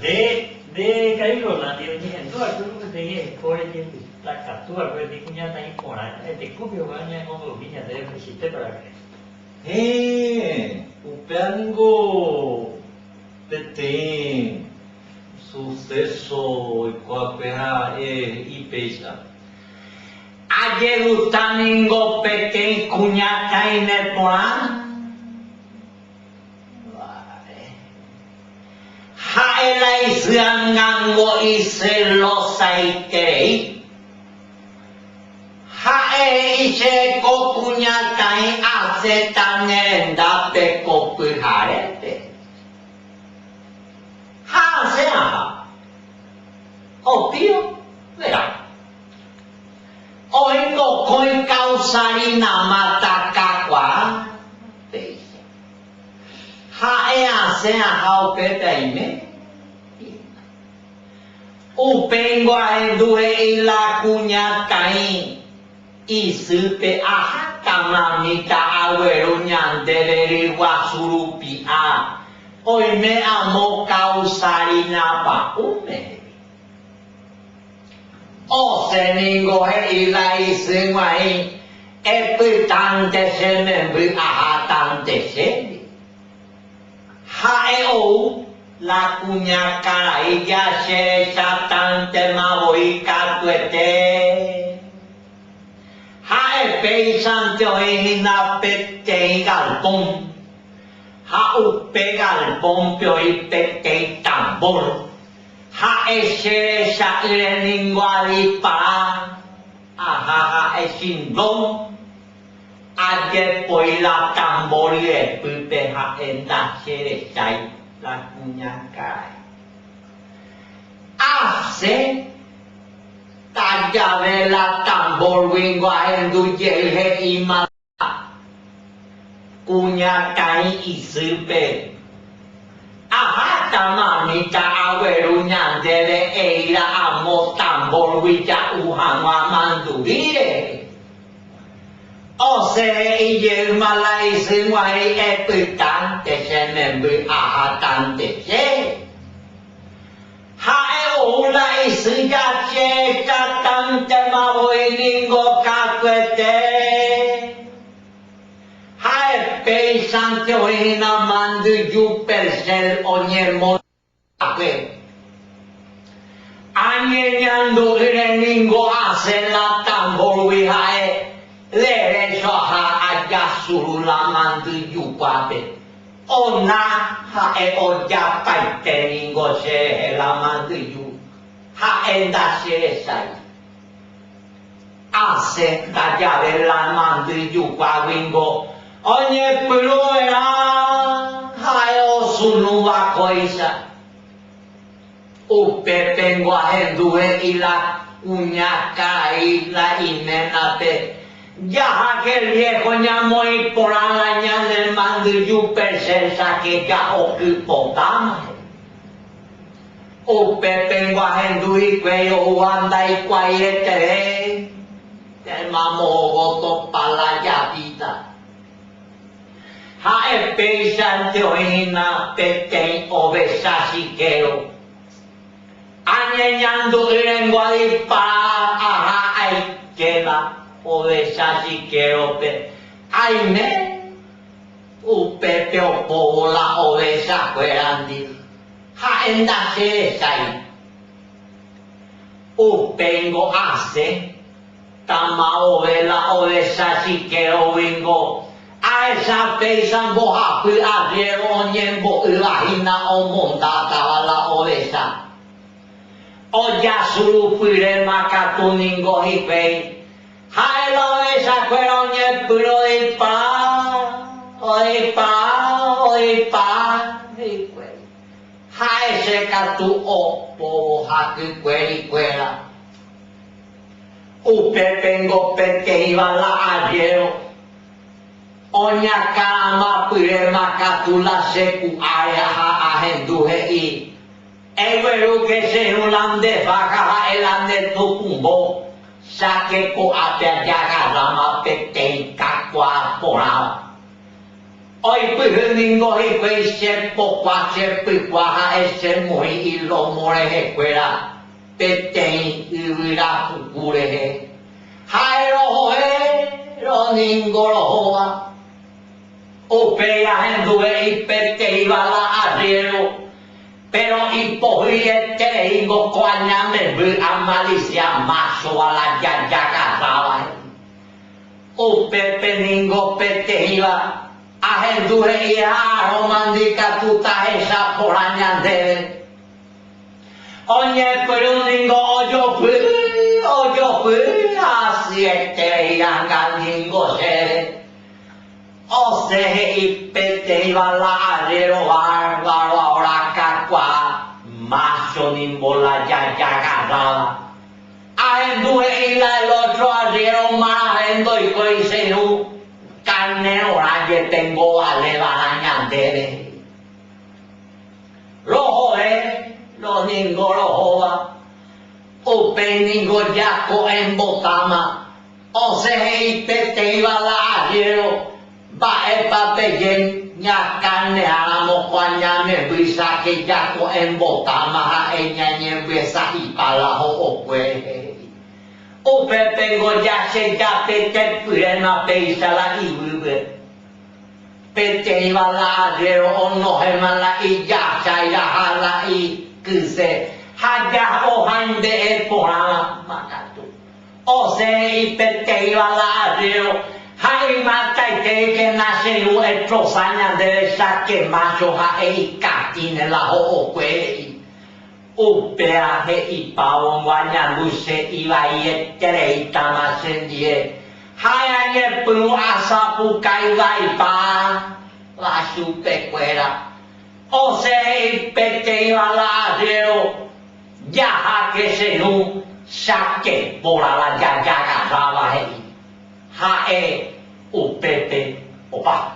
Nde, nde karai Rolandi, oñehendu va'ekue ko peteĩ heko rejegusta katu va'ekue peteĩ kuñataĩ porã, ha'etekúpe upéva ñanemombe'umi ñandéve michĩtépa raka'e. Héẽ, upéva ningo peteĩ suceso oiko va'ekue ha ha'e he'i péicha. Ajegusta ningo peteĩ kuñataĩ neporã. Ha'e la isy angango iselosaiterei. Ha'e he'i che ko kuñataĩ asẽta ne rendápe ko pyharépe. Ha asẽ aha. Opío verá. Oĩ mokõi kausarinama takakuaa péicha. Ha'e asẽ aha upépe aime hína. Upéingo ahendu he'i la kuñataĩ isýpe aháta mamíta agueru ñandéve ryguasu rupi'a oime amo kausarina pa'ũme he'i. Osẽ ningo he'i la isy g̃uahẽ epytánte che memby ahátante chéve. Ha'e ou la kuñakarai ja che rechatántema voi katuete. Ha'e péichante oĩ hína peteĩ galpón, ha upe galpónpe oĩ peteĩ tambor. Ha'e che recha'ỹre ningo adipara aha ha'e chindón, ajepoi la tambor ryepýpe ha'e ndacherechái la kuñakarai. Asẽ tajave la tambor-guingo ahendu jey he'íma Kuñataĩ isýpe, Aháta mamíta agueru ñandéve eíra amo tambórgui ja'u hag̃ua manduvi rehe. Osẽ he'i jeýma la isy g̃uahẽ epytánte che memby ahátante che. Ha'e ou la isy ja che chatántema voi ningo katuete. Ha'e péichante oĩ hína mandyju Percel oñemo'akue. Añeñandu'ỹre ningo asẽ la tambórgui ha'e derécho aha ajasuru la mandyjukuápe. Ona ha'e ojapaite ningo che rehe la mandyju, ha'e ndacherechái. Asẽ ndajave la mandyjukuáguingo oñepyrũverã ha'e osunúva kóicha. Upépengo ahendu he'i la kuñakarai la iménape, Jaháke viejo ñamoĩ porã la ñane mandyju perchéichake jahoky potáma, he'i. Upépengo ahendu hikuái oúva ndaikuaaieterei, Temamoho topa la javíta. Ha'e péichante oĩ hína peteĩ ovecha chikéro. Añeñandu'ỹrengo adipara aha aikéva ovecha chikérope, aime upépe opóvo la ovechakuérandi, ha'e ndacherechái. Upéingo asẽ Tama ovela ovecha chikéroguingo, ahecha péicha mbohapy arriéro oñembo'ýva hína omondátava la ovecha. Ojasurupyréma katu ningo hikuái, ha'e la ovechakuéra oñepyrũ oipa, oipa, oipa hikuái. Ha'e che katu opóvo hakykuerikuéra. Upépengo peteĩva la arriéro oñakãramapyréma katu la che ku'áre ha ahendu he'i, Eguerúke che irũ la nde fája ha'e la nde tukumbo, cháke ko'ápe ajagarráma peteĩ kakuaa porãva. Oipyhy ningo hikuái che pokua che pykua ha'e che moĩ ilómo rehekuéra peteĩ yvyra puku rehe. Ha'e rohoérõ ningo rohóva. Upéi ahendu he'i peteĩva la arriéro, péro ipohýietereíngo ko aña memby amalisia máchova la jajagarráva, he'i. Upépe ningo peteĩva ahendu he'i ha'arõmandi katu tahecha porã ñandéve. Oñepyrũ ningo ojopy, ojopy hasyeterei anga ningo chéve. Osẽ he'i peteĩva la arriéro bárbaro ahora kakuaa mácho nimbo la jajagarráva. Ahendu he'i la el otro arriéro marave ndoikói che irũ carnerorã jepe ngovale va'erã ñandéve he'i. Rohove roningo rohóva, upéi ningo jako'ẽmbotáma, osẽ he'i peteĩva la arriéro Mba'épa peje ñakarneáramo ko añamembýichake jako'ẽmbotáma ha'e ñañembyesa'ipa la ho'okue rehe he'i. Upépengo jachejapetepyréma péicha la yvýpe. Peteĩva la arriéro onohẽma la ijachaira ha la ikyse ha jahohaimbe'e porãma katu. Osẽ he'i peteĩva la arriéro ha ymataiteikena che irũ etrosa ñandéve cháke mácho ha'e ikatĩne la ho'okue he'i. Upéa he'ipávo añandu che ivaietereítama chendie ha añepyrũ asapukái vaipa la chupekuéra. Osẽ he'i peteĩva la arriéro Jaháke che irũ cháke póra la jajagarráva he'i. Ha'e upépe opa.